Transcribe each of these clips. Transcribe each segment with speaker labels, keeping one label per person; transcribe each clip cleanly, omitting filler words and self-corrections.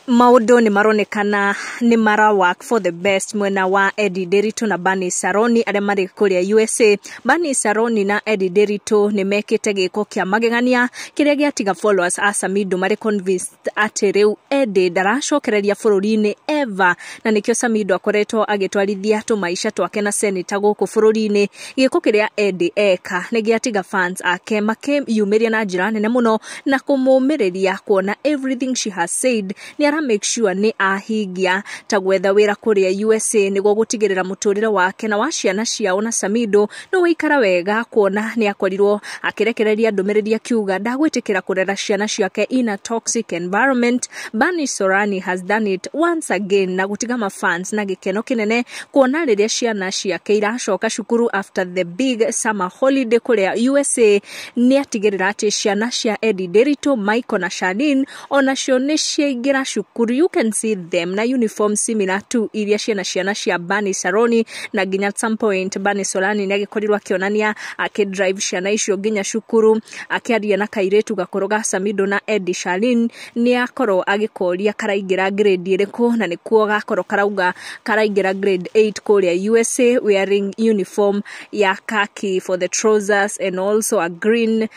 Speaker 1: Maũndũ nĩ maronekana nĩ mara work for the best mwena wa Eddie Nderitu na Bernice Saroni arĩa marĩ kũrĩa USA. Bernice Saroni na Eddie Nderitu nĩ mekĩte gĩko kĩa magegania kĩrĩa gĩatiga followers a Samido marĩ convinced atĩ rĩu Eddie ndaracokereria bũrũri-inĩ ever, na nĩkĩo Samido akoretwo agĩtwarithia tũmaica twake na senator gũkũ bũrũri-inĩ. Gĩko kĩrĩa Eddie eka nĩ gĩatiga fans ake makĩyumĩria na njĩra nene mũno na kũmũmĩrĩria kuona everything she has said nĩ ara make sure nĩ ahingia, ta gwetha wĩra kũrĩa USA nĩguo gũtigĩrĩra mũtũrĩre wake na wa ciana ciao na Samido nĩ waikara wega, kuona nĩ akorirwo akĩrekereria ndũmĩrĩri akiuga ndagwĩtĩkĩra kũrera ciana ciake in a toxic environment. Bernice Sorani has done it once again na gũtiga mafans na gĩkeno kĩnene kuona rĩrĩa ciana ciake iracoka cukuru after the big summer holiday kũrĩa USA, nĩ atigĩrĩra atĩ ciana cia Eddie Nderitu, Michael na Charlene, onacio nĩ ciaingĩra cukuru. You can see them na uniform similar to iria ciana ciana cia Bernice Saroni, na nginya at some point Bernice Sorani nĩ agĩkorirwo akĩonania akĩdrive ciana icio nginya cukuru, akĩaria na kairĩtu gakũrũ ga Samido na Eddie Charlene, nĩ akorwo agĩkoria karaingĩra grade ĩrĩkũ, na nĩkuo gakorwo karauga karaingĩra grade 8 kũrĩa USA, wearing uniform ya khaki for the trousers and also a green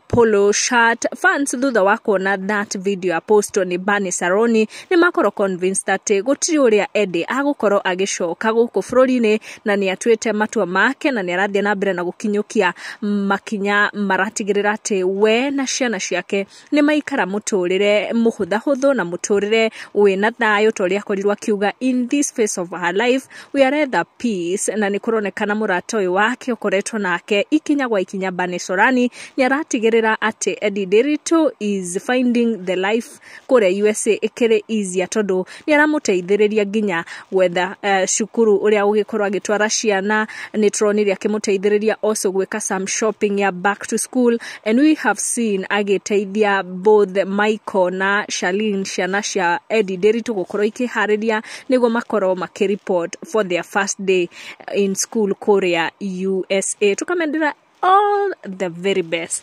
Speaker 1: polo shirt. Fans thutha wa kuona that video ya post nĩ Bernice Saroni nĩ makorwo convinced atĩ gũtirĩ ũrĩa Eddie agũkorwo agĩcoka gũkũ bũrũri-inĩ, na nĩ atuĩte matua make na nĩ arathiĩ na mbere na gũkinyũkia makinya maratigĩrĩra atĩ we na ciana ciake nĩ maikara mũtũrĩre mũhũthahũthũ na mũtũrĩre wĩna thayũ, ta ũrĩa akorirwo akiuga in this phase of her life we are at peace. Na nĩ kũronekana mũrata ũyũ wake ũkoretwo nake ikinya gwa ikinya, Bernice Sorani, nĩ aratigĩrĩra atĩ Eddie Nderitu is finding the life kũrĩa USA ĩkĩrĩ easier, tondũ nĩ aramũteithĩrĩria nginya gwetha cukuru ũrĩa ũgĩkorwo agĩtwara ciana. Nĩ tũronire akĩmũteithĩrĩria also gwĩka some shopping ya back to school, and we have seen agĩteithia both Michael na Charlene, ciana cia Eddie Nderitu, gũkorwo ikĩharĩria nĩguo makorwo makĩreport for their first day in school kũrĩa USA. Tũkamendera all the very best.